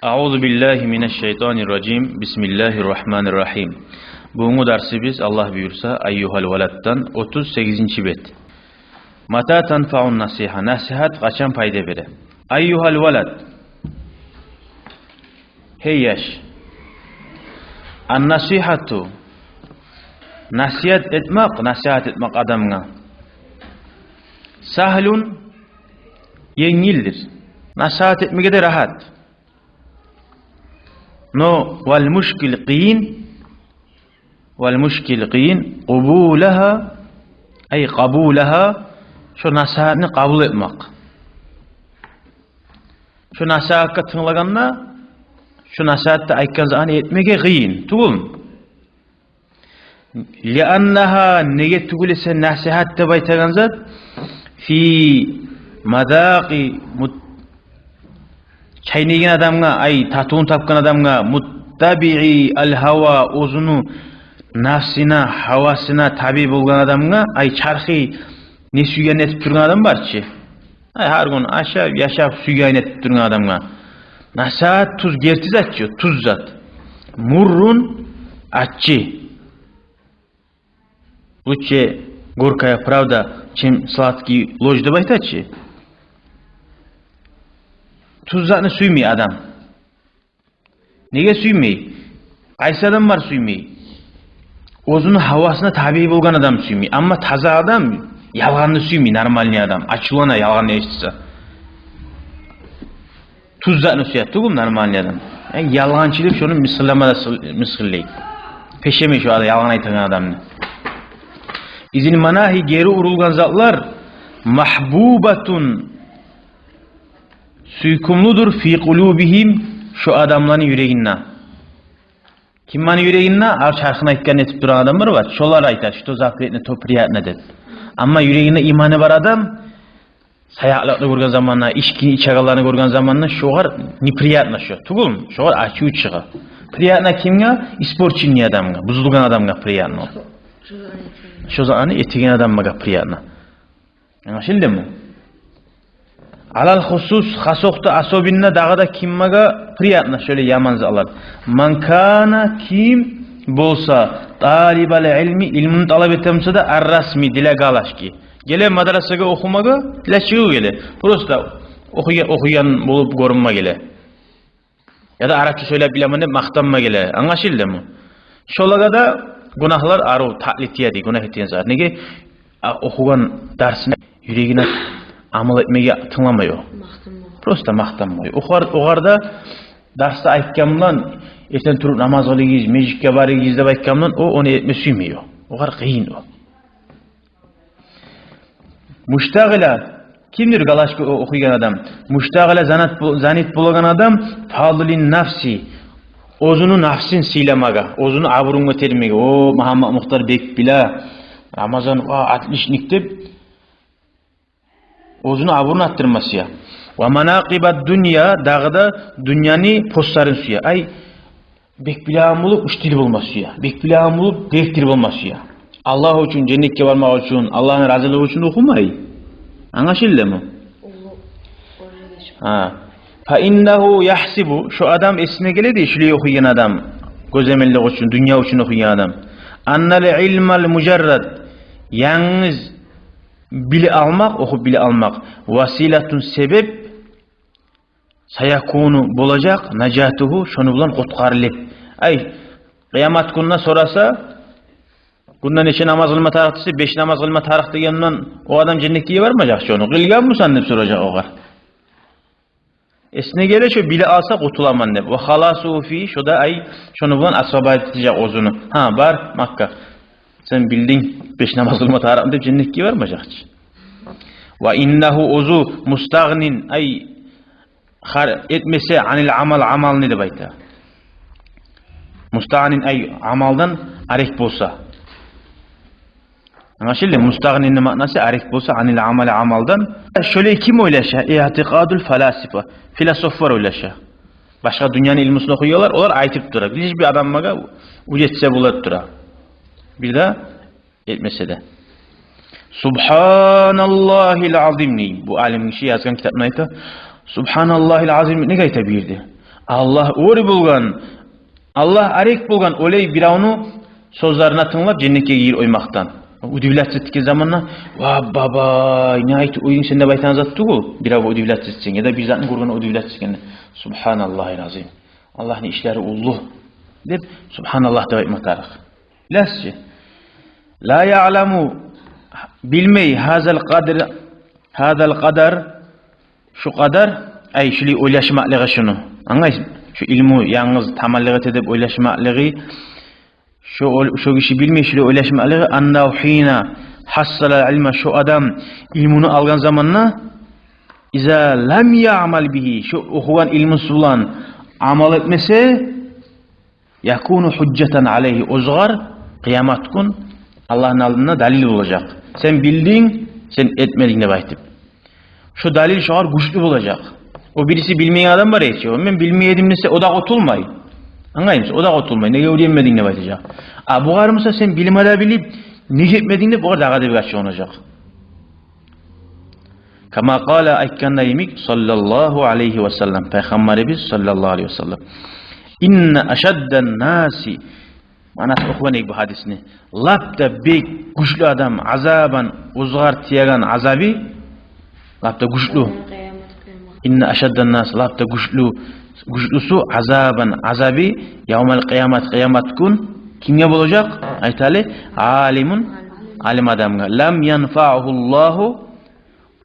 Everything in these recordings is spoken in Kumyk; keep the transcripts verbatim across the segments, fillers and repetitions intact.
Агъузу биллагьи минаш-шайтанир-ражим. Бисмиллагьир-рагьманир-рагьим. Бугюнгю дарсыбыз, Аллагь буюрса, «Айюгьал валаддан» отуз сегизинчи бет. Мата танфаун-насигьа? Насигьат къачан пайда бере? Айюгьал валад. Гьей яш. Ан-насигьату. Насигьат этмек, насигьат этмек адамгъа. Сагьлун, енгилдир. Насигьат этмеге де рагьат. Но вал мушкил къыйын, вал мушкил къыйын къубулагьа, ай къабулагьа, шо насигьатны къабул этмек. Шо насигьатгъа тынглагъанда, шо насигьатда айтгъан затны этмеге къыйын тюгюлмю? Лианнагьа, неге тюгюл эсе насигьат деп айтагъан зат, фи мазакъи мут-, чайнайгъан адамгъа, ай, татывун тапгъан адамгъа, муттабиъи ал-гьава, оьзюню нафсына, гьавасына таби болгъан адамгъа, ай, чархы не сюйгенин этип тургъан адам бар чы. Ай, гьар гюн ашап, яшап, сюйгенин этип тургъан адамгъа. Насигьат тюз, герти зат чы, тюз зат. Муррун, аччы. Лучше горькая правда, чем сладкий ложь деп айта чы. Тюз затны сюймей адам. Неге сюймей? Къайсы адам бар сюймей? Оьзюню гьавасына таби болгъан адам сюймей. Амма таза адам ялгъанны сюймей, нормальный адам. Ачувлана ялгъанны эшитсе. Тюз затны сюе тюгюл нормальный адам. Э, ялгъанчы деп шону мысгъыллама да сыл-, мысгъыллай. Пешемей шо адам, ялгъан айтагъан адамны. Изил манагьи, гери урулгъан затлар, магьбубатун, сюйкюмлюдюр, фи къулубигьим, шо адамланы юрегинде. Кимланы юрегинде? Ар чархын айтгъан этип турагъан адамлар бар. Шолар айта, что запретно, то приятно деп. Амма юрегинде иманы бар адам, саякълыкъны гёрген заманда, ичкини ичегенлени гёрген заманда шогъар неприятно шо. Тюгюлмю? Шогъар ачув чыгъа. Приятно кимге? Испорченный адамгъа, бузулгъан адамгъа приятно. Шо затны этеген адамгъа приятно. Англашылдымы? Алал хусус, хас окъда, особенно дагъы да кимге приятно шолай яман затлар? Ман кана, ким болса, талибал илми, илмуну талап этемсе де, ар-расми, для галочки. Геле мадрасагъа охумагъа, для чего геле? Просто охуя-, охуйгъан болуп гёрюнме геле. Яда арапча сёйлеп билемен деп макътанма геле. Англашылдымы? Шолагъа да гюнагьлар арив, татли тиеди, гюнагь этеген зат. Неге? А, охугъан дарсына юрегине амал этмеге тынгламай о. Макътанма. Просто макътанма. Огъар, огъар да дарсда айтгъандан, эртен туруп намаз къылыгъыз, межитге барыгъыз деп айтгъандан, о, ону этме сюймей о. Огъар къыйын о. Муштагъила, кимдир галочка о-, охуйгъан адам? Муштагъила, занат бо-, занят болагъан адам, фадлин нафси, оьзюню нафсин сыйламагъа, оьзюню абурун гётермеге. О, Магьаммат Мухтар бек биле, Рамазан, ва, отличник деп, оьзюню абурун артдырма сюе. Ва манакъибад дунья, дагъы да дюньяны постларын сюе. Ай, бек билеген болуп, учитель болма сюе. Бек билеген болуп, директор болма сюе. Аллагь учун, женнетге бармакъ учун, Аллагьны разилиги учун охумай. Англашылдымы? Уллу, уллу гечип. Гьа. Фа иннагьу яхсибу, шо адам эсине геледи, шулай охуйгъан адам, гёземеллик учун, дюнья учун охуйгъан адам. Аннал илмал мужаррад, янгыз билип алмакъ, охуп билип алмакъ, василатун, себеп, саякуну, болажакъ, нажатугьу, шону булан къутгъарылып. Ай, къыямат гюнюне сораса, гюнде нече намаз къылма тарыкъ десе, беш намаз къылма тарыкъ дегенден, о адам женнетге бармажакъ чы ону. Къылгъан бусан деп соражакъ огъар. Эсине геле, шо билип алса къутуламан деп. Ва халасугьу фи, шо да, ай, шону булан освободить этежек оьзюню. Гьа, бар Макка. Сен билдинг, беш намаз къылма тарыкъ деп, женнетге бармажакъ чы. Ва иннагьу, оьзю, мустагънин, ай, хар этмесе, анил амал, амалны деп айта. Мустагънин, ай, амалдан арек болса. Англашылды? Мустагънини маънасы арек болса, анил амали, амалдан. Шолай ким ойлаша? Иътикъадул фаласифа. Философлар ойлаша. Башгъа дюньяны илмусун охуйгъанлар, олар айтып тура. Лишь бир адамгъа уьйретсе болуп тура. Бир де этмесе де. Субгьаналлагьил азим дей. Бу алим гиши язгъан китапны айта. Субгьаналлагьил азим неге айта бу ерде? Аллагь оьр болгъан, Аллагь арек болгъан олай биревню сёзлерине тынглап женнетге гирип къоймакъдан. Удивляться этген заманда: «Ва бабай, не айтып къойдунг сен?» деп айтагъан зат тюгюл. Бирев удивляться этсенг, яда бир затны гёргенде удивляться этгенде: «Субгьаналлагьил азим. Аллагьны ишлери уллу», — деп, «Субгьаналлагь» деп айтма тарыкъ. Билесиз чи? «Ла яъламу», билмей, «гьазал къадр, гьазал къадар», шу къадар, ай, шулай ойлашмакълыгъы шуну. Англайсыз? Шу илму янгыз таманлыкъ эте деп ойлашмакълыгъы, шу ол-, шу гиши билмей шулай ойлашмакълыгъы, «аннагьу гьина гьассалал илма», шу адам илмуну алгъан заманда, «иза лам яъмал бигьи», шу охугъан илмусу булан амал этмесе, «якуну гьужжатан алайгьи», оьзюгер къыямат гюн Аллагьны алдында далил болажакъ. Сен билдинг, сен этмединг деп айтып. Шу далил шогъар гючлю болажакъ. О бириси билмейген адам бар эди чи, о: «Мен билмей эдим», — десе, о да къутулмай. Англаймысыз? О да къутулмай. «Неге уьйренмединг?» — деп айтажакъ. А бугъар буса: «Сен билме де билип, неге этмединг?» — деп, огъар дагъы да бек ачувланажакъ. Кама къала, айтгъанда йимик, саллаллагьу алайгьи ва саллам, Пайхаммарыбыз саллаллагьу алайгьи ва саллам: «Инна ашаддан наси», манасы охугъан эдик бу гьадисни, лап да бек гючлю адам, «азабан», оьзюгер тиеген азабы, лап да гючлю. «Инна ашаддан нас», лап да гючлю, гючлюсю, «азабан», азабы, «явмал къиямат», къыямат гюн кимге болажакъ? Айталы: «алимун», алим адамгъа, «лам янфагьуллагьу»,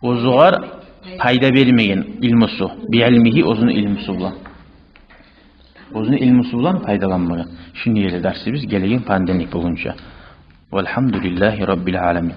оьзюгер пайда бермеген илмусу, «би илмигьи», оьзюню илмусу булан. Оьзюню илмусу булан пайдаланмагъан. Шуну ерде дарсыбыз, гелеген понедельник болгъунча. Валгьамдулиллагьи раббил аламин.